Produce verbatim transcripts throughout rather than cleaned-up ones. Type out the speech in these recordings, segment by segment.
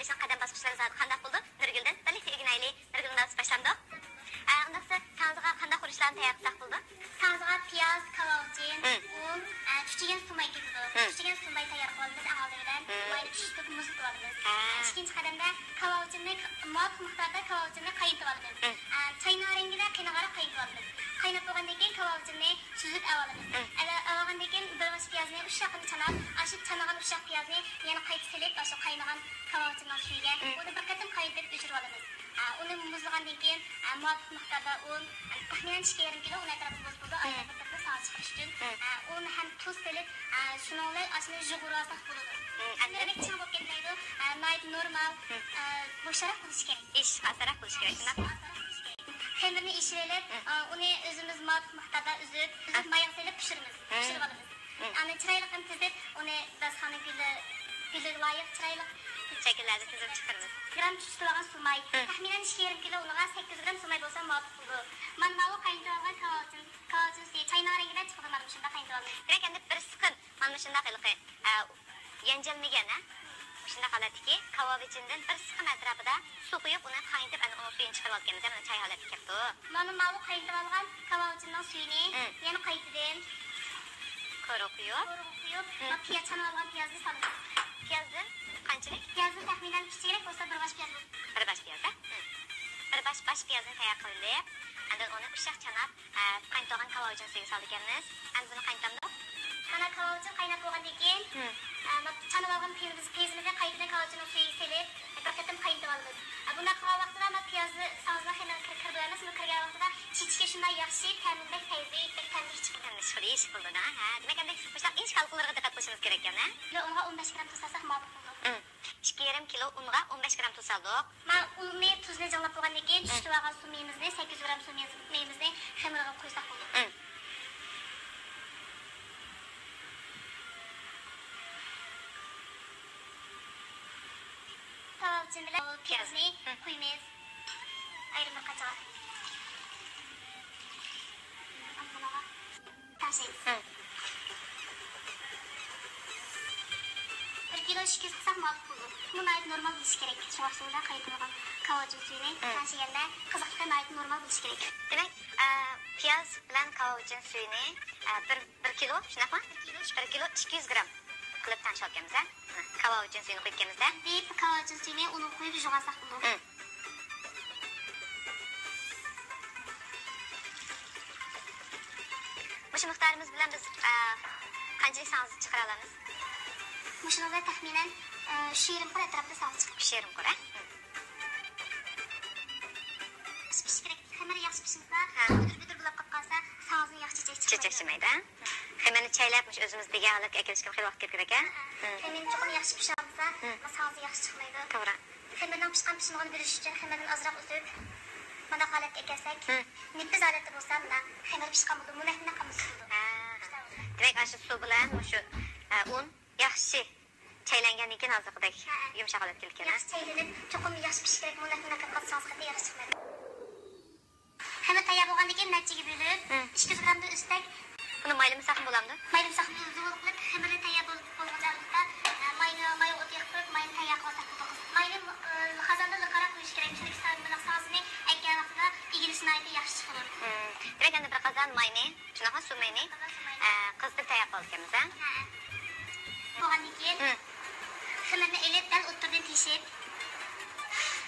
قەدەم باسقۇچلىرى زادى قانداق بولىدۇ؟ نۇرگۈلدىن بىرلىكتە ئۆگىنەيلى. نۇرگۈل، ئۇنداق باشلامدۇق؟ ئە، ئۇنداقسا ساڭزىغا قانداق خۇرۇچلارنى تەييار قىلساق بولىدۇ؟ ساڭزىغا پىياز، كاۋاۋىچىن، مم. ئۇن، ئە، چۈچۈگەن سۇماي كېتىدۇ. مم. چۈچۈگەن سۇماي تەييار قىلىۋالىمىز ئەڭ ئالدى بىلەن. مم. ماينى چۈشۈرتۈپ مۇزلىتىۋالىمىز. ھە. ئىككىنچى قەدەمدە كاۋاۋىچىننى، مۇۋاپىق مىقداردا كاۋاۋىچىننى قاينىتىۋالىمىز. مم. ئە، چاينىڭ رەڭگىدە قېنىغاراق قاينىتىۋالىمىز. قايناپ بولغاندىن كېيىن كاۋاۋىچىننى سۈزۈپ ئەۋالىمىز. مم. ئەۋە-، ئەۋالغاندىن كېيىن بىر باش پىيازنى ئۇششاققىنە چاناپ، ئاشۇ چانىغان ئۇششاق پىيازنى يەنە قايتا سېلىپ، ئاشۇ قاينىغان كاۋاۋىچىننىڭ سۈيىگە مم. ئۇنى بىر قېتىم قاينىتىپ ئۆچۈرۈۋالىمىز. ئە، ئۇنى مۇزلىغاندىن كېيىن، ئە، مۇۋاپىق مىقداردا ئۇن، ئە، تەخمىنەن ئىككى يېرىم كىلو ئۇن ئەتراپىدا بولسا بولىدۇ، مم. ئايرىم بىر قېتىم ساڭزا چىقىرىش ئۈچۈن. مم. ئە، ئۇن ھەم تۇز سېلىپ، ئە، شۇنىڭ بىلەن ئاشۇنى يۇغۇرۇۋالساق بولىدۇ. مم، ئاندىن؟ بەك چىڭ بولۇپ كەتمەيدۇ، ئە، ناھايىتى نورمال، مم. ئە، بوشراق بولۇشى كېرەك. ئېشىشى ئاسانراق بولۇشى كېرەك، شۇنداقمۇ؟ ئاسانراق بولۇشى كېرەك. خېمىرنى ئېشىۋېلىپ، مم. ئە، ئۇنى ئۆزىمىز مۇۋاپىق مىقداردا ئۈزۈپ، ئۈزۈپ، ئە. مايغا سېلىپ پىشۇرىمىز، مم. پىشۇرۇۋالىمىز. مم. ئاندىن چىرايلىق قىلىپ تىزىپ، ئۇنى داستىخاننىڭ گۈلى، گۈلىگە لايىق چىرايلىق شەكىللەردە تىزىپ چىقىرىمىز. گرام چۈشۈرتۈۋالغان سۇماي. مم. تەخمىنەن ئىككى يېرىم كىلو ئۇنغا سەككىز گرام سۇماي بولسا مۇۋاپىق بولىدۇ. مانا ماۋۇ قاينىتىۋالغان كاۋاۋىچىن، كاۋاۋىچىن سۈيى چاينىڭ رەڭگىدە چىقىدۇ، مانا مۇشۇنداق قاينىتىۋالىمىز. دېمەك، ئەمدى بىر سىقىم مانا مۇشۇنداق ھېلىقى، ئە، يەنجەلمىگەن، ھە؟ مۇشۇنداق ھالەتتىكى كاۋاۋىچىندىن بىر سىقىم ئەتراپىدا سۇ قۇيۇپ، ئۇنى قاينىتىپ، ئەنە ئۇنىڭ سۈيىنى چىقىرىۋالىدىكەنمىز، مانا چاي ھالەتكە كەپتۇ. مانا ماۋۇ قاينىتىۋالغان كاۋاۋىچىننىڭ سۈيىنى مم. يەنە قايتىدىن كورىغا قۇيۇپ. كورىغا قۇيۇپ، مم. مانا پىياز، چانىۋالغان پىيازنى سالىمىز. پىيازدىن قانچىلىك؟ پىيازدىن تەخمىنەن كىچىكرەك بولسا بىر باش پىياز بولىدۇ. بىر باش پىياز، ھە؟ مم. بىر باش، باش پىيازنى تەييار قىلىپ، ئاندىن ئۇنى ئۇششاق چاناپ، ئە، قاينىتىۋالغان كاۋاۋىچىن سۈيىگە سالىدىكەنمىز. ئەمدى بۇنى قاينىتامدۇق؟ مانا كاۋاۋىچىن قايناپ بولغاندىن كېيىن، مم. ئە، ما-، چانىۋالغان پىيازىمىز-، پىيازىمىزنى قايتىدىن كاۋاۋىچىننىڭ سۈيىگە سېلىپ، بىر قېتىم قاينىتىۋالىمىز. ئە، بۇنداق قىلغان ۋاقتىدا ما پىيازنى ساڭزىنىڭ خېمىرى كىر-، كىرىدۇ ئەمەس، بۇ كىرگەن ۋاقتىدا چېچىكى شۇنداق ياخشى، تەمى بەك پەيزى، بەك تەملىك چىقىدۇ. تەملىك، خۇش بولىدۇ، ھە. دېمەك، ئەمدى مۇشۇنداق ئىنچىكە ھالقىلىرىغا دىققەت قىلىشىمىز كېرەككەن، ھە؟ ئۇنغا ئون بەش گرام تۇز سالساق مۇۋاپىق بولىدۇ. مم. ئىككى يېرىم كىلو ئۇنغا ئون بەش گرام تۇز سالدۇق. ما ئۇننى، تۇزنى جىڭلاپ بولغاندىن كېيىن، مم. چۈشۈرتۈۋالغان سۇ مېيىمىزنى، سەككىز يۈز گرام سۇ مېيىمىز-، مېيىمىزنى خېمىرغا قۇيساق بولىدۇ. مم. كاۋاۋىچىن بىلەن پىيازنى مم. قۇيىمىز. ئايرىم بىر قاچىغا. تەڭشەيمىز. ھە. بىر كىلو ئىككى يۈز قىلساق مۇۋاپىق بولىدۇ. بۇ ناھايىتى نورمال بولۇشى كېرەك. شۇڭا شۇنداق قاينىتىلغان كاۋاۋىچىن سۈيىنى ھە. تەڭشىگەندە قىزىقلىقى ناھايىتى نورمال بولۇشى كېرەك. دېمەك، ئە، پىياز بىلەن كاۋاۋىچىن سۈيىنى، ئە، بىر، بىر كىلو، شۇنداقمۇ؟ بىر كىلو ئىككى يۈز گرام قىلىپ تەڭشەۋاتىمىز، ھە؟ كاۋاۋىچىن سۈيىنى قۇيۇپ كەلمىز، ھە؟ دېيىپ، كاۋاۋىچىن سۈيىنى ئۇنغا قۇيۇپ يۇغانساق بولىدۇ. ھە. مۇشۇ مىقدارىمىز بىلەن بىز، ئە، قانچىلىك ساڭزا چىقىرالايمىز؟ مۇشۇنىڭدا تەخمىنەن، ئە، ئۈچ يېرىم قول ئەتراپىدا ساڭزا چىقىدۇ. ئۈچ يېرىم قول، ھە؟ پىشىش كېرەك. خېمىر ياخشى پىشمىسا، ھە. بۈدۈر-بۈدۈر بولۇپ قالسا، ساڭزىدىن ياخشى چېچەك چىقمايدۇ. چېچەك چىقمايدۇ، ھە؟ خېمىرنى چايلاپ، مۇشۇ ئۆزىمىز دېگەن ھالەتكە ئەكېلىشكە خېلى ۋاقىت كېتىدىكەن. ھە، ھە. خېمىرنى چوقۇم ياخشى پىشۇرالمىسا، ھە. ساڭزى ياخشى چىقمايدۇ. توغرا. خېمىرنىڭ پىشقان پىشمىغىنى بىلىش ئۈچۈن خېمىردىن ئازراق ئۈزۈپ، مۇنداق ھالەتكە ئەكەلسەك، ھە. نېپىز ھالەتتە بولسا، مۇنداق خېمىر پىشقان بولىدۇ، مۇنەك مۇنەك قالمىسا بولىدۇ. ھە. دېمەك، ئاشۇ سۇ بىلەن مۇشۇ، ئە، ئۇن ياخشى چايلانغاندىن كېيىن ھازىرقىدەك ھە. يۇمشاق ھالەتكە كېلىدىكەن، ھە؟ ياخشى چايلىنىپ، چوقۇم ياخشى پىشىش كېرەك، مۇنداق مۇنەك قىلىپ قالسىڭىز قېتى ياخشى چىقمايدۇ. خېمىر تەييار بولغاندىن كېيىن نەچچىگە بۆلۈپ، ھە. ئىككى يۈز گرامدىن ئۈزسەك. بۇنى مايلىمىساقمۇ بولامدۇ؟ مايلىمىساقمۇ. زۇۋۇل قىلىپ خېمىرنى تەييار بولۇپ بولغۇچە ھالدا، ئە، ماينى، ماي ئوتىغا قويۇپ، ماينى تەييار قىلىۋالساق بولىدۇ. ماينى، ئە، قازاندا لىقىراق قويۇش كېرەك، چۈنكى سا-، بۇنداق ساڭزىنى ئەككەن ۋاقتىدا ئىگىلىشى ناھايىتى ياخشى چىقىدۇ. ھىم. دېمەك، ئەمدى بىر قازان ماينى، شۇنداقمۇ، سۇ ماينى، قازان سۇ ماينى. ئە، قىزىتىپ تەييار قىلىۋالىدىكەنمىز، ھە؟ ھە. بولغاندىن كېيىن ھىم. خېمىرنى ئېلىپ، دەل ئوتتۇرىدىن تېشىپ،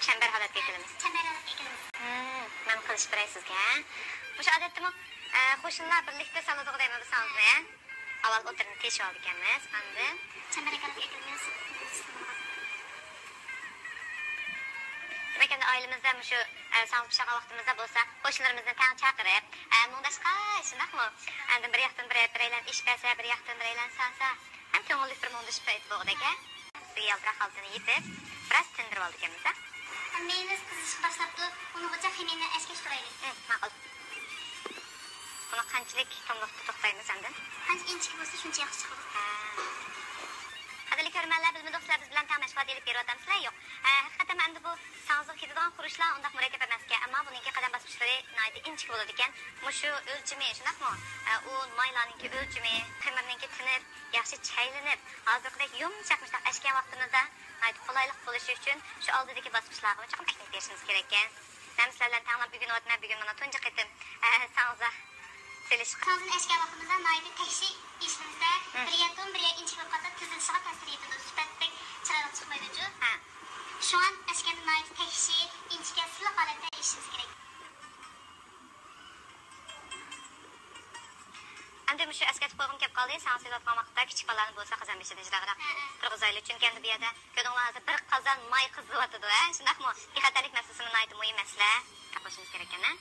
چەمبەر ھالەتكە ئەكېلىمىز. چەمبەر ھالەتكە ئەكېلىمىز. ھىم، مەن قىلىشىپ بېرەي سىزگە، ھە؟ مۇشۇ ئادەتتىمۇ، ئە، قوشنىلار بىرلىكتە سالىدىغۇ دەيمەن بۇ ساڭزىنى، ھە؟ ئاۋۋال ئوتتۇرىنى تېشىۋالىدىكەنمىز، ئاندىن چەمبەرەك ھالەتكە ئەكېلىمىز. دېمەك، ئەمدى ئائىلىمىزدە مۇشۇ، ئە، ساڭزا پىشىرغان ۋاقتىمىزدا بولسا، قوشنىلىرىمىزنى تەڭ چاقىرىپ، ئە، مۇڭداشقاي، شۇنداقمۇ؟ ئاندىن بىر ياقتىن بىر، بىرەيلەن ئىش بەرسە، بىر ياقتىن بىرەيلەن سالسا، ھەم كۆڭۈللۈك بىر مۇڭدىشىپ بولغۇدەك، ھە؟ سىزگە يالتىراق خالتىنى يېپىپ، بىراز تىندۇرۇۋالىدىكەنمىز، ھە؟ مېيىمىز قىزىشقا باشلاپتۇ، ئۇنىڭغىچە خېمىرنى ئەسكەش تۇرايلى. ھىم، ماقۇل. بۇنى قانچىلىك توملۇقتا توختايمىز ئاندىن؟ قانچە ئىنچىكە بولسا، شۇنچە ياخشى چىقىدۇ. ھە. قەدىرلىك كۆرۈرمەنلەر، بىلمىدۇق، سىلەر بىز بىلەن تەڭ مەشغۇلات ئېلىپ بېرىۋاتامسىلەر؟ يوق. ھە، ھەقىقەتەن ئەمدى بۇ ساڭزىغا كېتىدىغان خۇرۇچلار ئۇنداق مۇرەككەپ ئەمەسكەن، ئەمما بۇنىڭكى قەدەم باسقۇچلىرى ناھايىتى ئىنچىكە بولىدىكەن. مۇشۇ ئۆلچىمى، شۇنداقمۇ؟ ھە، ئۇن، مايلارنىڭكى ئۆلچىمى، خېمىرنىڭكى تىنىپ، ياخشى چايلىنىپ، ھازىرقىدەك يۇمشاق مۇشۇنداق ئەشكەن ۋاقتىمىزدا ناھايىتى قولايلىق. چىرايلىق بولۇشى ئۈچۈن شۇ ئالدىدىكى باسقۇچلارغىمۇ چوقۇم ئەھمىيەت بېرىشىمىز كېرەككەن. مەن سىلەر بىلەن تەڭلا ئۆگىنىۋاتىمەن، بۈگۈن مانا تۇنجى قېتىم، ئە، ساڭزا سېلىشقا. ساڭزىنى ئەشكە ئالغان ۋاقتىمىزدا ناھايىتى تەكشى ئېشىمىزدا بىر يەر توم، بىر يەر ئىنچىكە بولۇپ قالسا تۈزۈلۈشىگە تەسىر يېتىدۇ، سۈپەتلىك چىرايلىق چىقمايدۇ. ھە. شۇڭا ئەشكەنى ناھايىتى تەكشى، ئىنچىكە، سىلىق ھالەتتە ئېشىشىمىز كېرەك. ئەمدى مۇشۇ ئەسكەرتىپ قويغۇم كەپ قالدى، ساڭا سېلىۋاتقان ۋاقىتتا كىچىك بالىلارنى بولسا قازان بېشىدىن يىراقراق تۇرغۇزايلى، چۈنكى ئەمدى بۇ يەردە كۆردۈڭلار ھازىر بىر قازان ماي قىزىۋاتىدۇ، ھە، شۇنداقمۇ؟ بىخەتەرلىك مەسىلىسىمۇ ناھايىتى مۇھىم مەسىلە. تاپاشىمىز كېرەككەن، ھە؟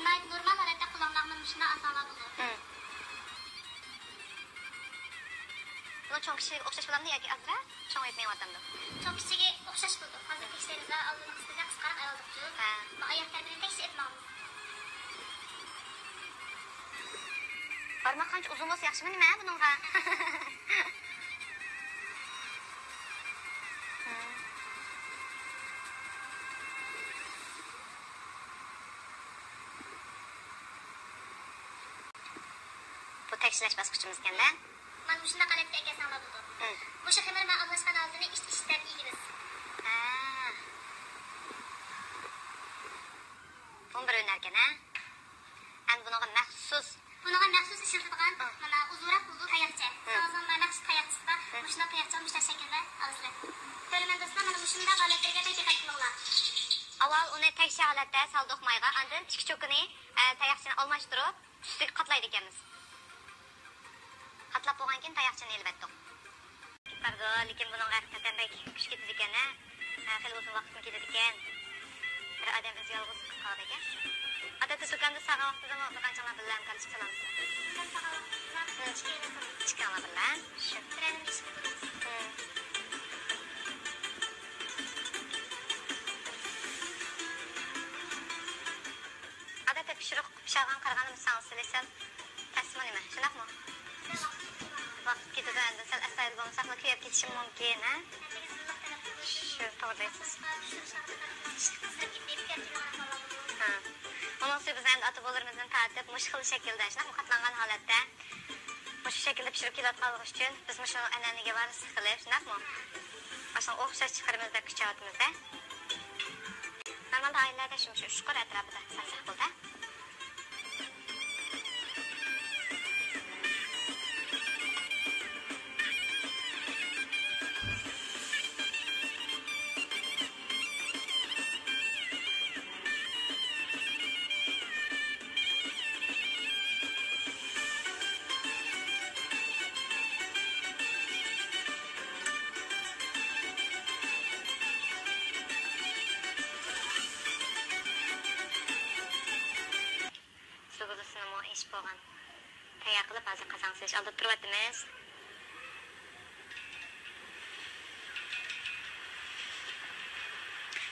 ناھايىتى نورمال ھالەتتە قولۇڭلارغا مانا مۇشۇنداق ئالساڭلار بولىدۇ. بۇلار چوڭ كىشىگە ئوخشاش بولامدۇ ياكى ئازراق چوڭىيىپ مېڭىۋاتامدۇ؟ چوڭ كىچىكى ئوخشاش بولىدۇ. ھازىر تەكشۈرىمىزدە ئالدىن قىسقىچە قىسقىراق ئايالدۇقچۇ. ھە. بۇ ئاياق تەرىپىنى تەكشى ئېلىپ ماڭىمىز. بارماق قانچە ئۇزۇن بولسا ياخشىمۇ نېمە بۇنىڭغا؟ بۇ تەكشىلەش باسقۇچىمىزكەن-دە. مانا مۇشۇنداق ھالەتتە ئەكەلسەڭلار بولىدۇ. مم. مۇشۇ خېمىر مەن ئالماشقان ھالىتىنى ئىچ-ئىچتەن ئىگىمىز. ھە. بۇمۇ بىر ھۈنەركەن، ھە؟ ئەمدى بۇنىڭغا مەخسۇس. بۇنىڭغا مەخسۇس ئىشلىتىدىغان، مم، مانا ئۇزۇنراق بولىدۇ تاياقچە. مم. ساڭزىڭ مانا مەخسۇس تاياقچىسى بار. مم. مۇشۇنداق تاياقچىغا مۇشۇنداق شەكىلدە ئالىسىلەر. كۆرۈرمەن دوستلار، مانا مۇشۇنداق ھالەتلەرگە بەك دىققەت قىلىڭلار. ئاۋۋال ئۇنى تەكشى ھالەتتە سالدۇق مايغا، ئاندىن ئىككى چوكىنى، ئە، تاياقچىنى ئالماشتۇرۇپ، ئۈستىگە قاتلايدىكەنمىز. قاتلاپ بولغاندىن كېيىن تاياقچىنى ئېلىۋەتتۇق. بارىدۇ، لېكىن بۇنىڭغا ھەقىقەتەن بەك كۈچ كېتىدىكەن، ھە؟ ھە، خېلى ئۇزۇن ۋاقىتمۇ كېتىدىكەن. بىر ئادەم ئۆزى يالغۇز قالىدىكەن. ئادەتتە دۇكاندا سالغان ۋاقتىدىمۇ بىر قانچىڭلار بىللە ھەمكارلىشىپ سالامسىلەر؟ دۇكان سالغان ۋاقتىمىزدا، ھە، ئىككىيلەن سالىمىز. ئىككىڭلار بىللە، ھە؟ شۇ. بىرەرىنى ئىشقا تۇرىمىز. ھە. ئادەتتە پىشۇرۇق پىشىغان قارىغاندا بىز ساڭزا سېلىشسا تەسمۇ نېمە، شۇنداقمۇ؟ ۋاقىت كېتىدۇ ئەمدى، سەل ئەستايىدىل بولمىساقلا كۆيۈپ كېتىشى مۇمكىن، ھە؟ شۇ، توغرا دەيسىز. ھە. ئۇنىڭ ئۈستىگە بىز ئەمدى ئاتا-بوۋىلىرىمىزدىن تارتىپ مۇشۇ خىل شەكىلدە، شۇنداقمۇ، قاتلانغان ھالەتتە مۇشۇ شەكىلدە پىشۇرۇپ كېلىۋاتقانلىقى ئۈچۈن بىز مۇشۇ ئەنئەنىگە ۋارىسلىق قىلىپ، شۇنداقمۇ؟ ئاشۇنىڭغا ئوخشاش چىقىرىمىز دەپ كۈچەۋاتىمىز-دە. نورمالدا ئائىلىلەردە شۇ، شۇ ئۇچقۇر ئەتراپىدا سالساق بولىدۇ. سۇ بۇلىسىنىمۇ ئېشىپ بولغان. تەييار قىلىپ، ھازىر قازانغا سېلىش ئالدىدا تۇرۇۋاتىمىز.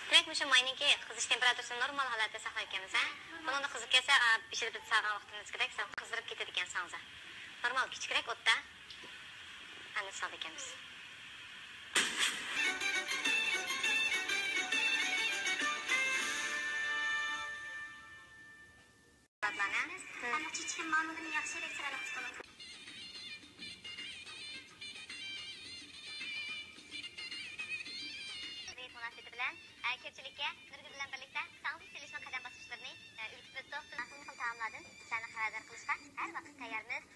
دېمەك، مۇشۇ ماينىڭكى قىزىش تېمپېراتۇرىسىنى نورمال ھالەتتە ساقلايدىكەنمىز، ھە؟ بۇنىڭدا قىزىپ كەتسە، ئا، بېشىدا بىز سالغان ۋاقتىمىزدىكىدەك سەل قىزىرىپ كېتىدىكەن ساڭزا. نورمال، كىچىكرەك ئوتتا ئەمدى سالىدىكەنمىز. ئەمما چېچىكىم مانۇدىن ياخشى، بەك چىرايلىق چىقىدۇ. مۇناسىۋىتى بىلەن، ئە، كۆپچىلىككە نۇرگۈل بىلەن بىرلىكتە ساڭزا سېلىشنىڭ قەدەم باسقۇچلىرىنى، ئە، ئۆگىتىپ ئۆتتۇق. بىز خىل تائاملاردىن سىلەرنى خەۋەردار قىلىشقا ھەر ۋاقىت تەييارمىز.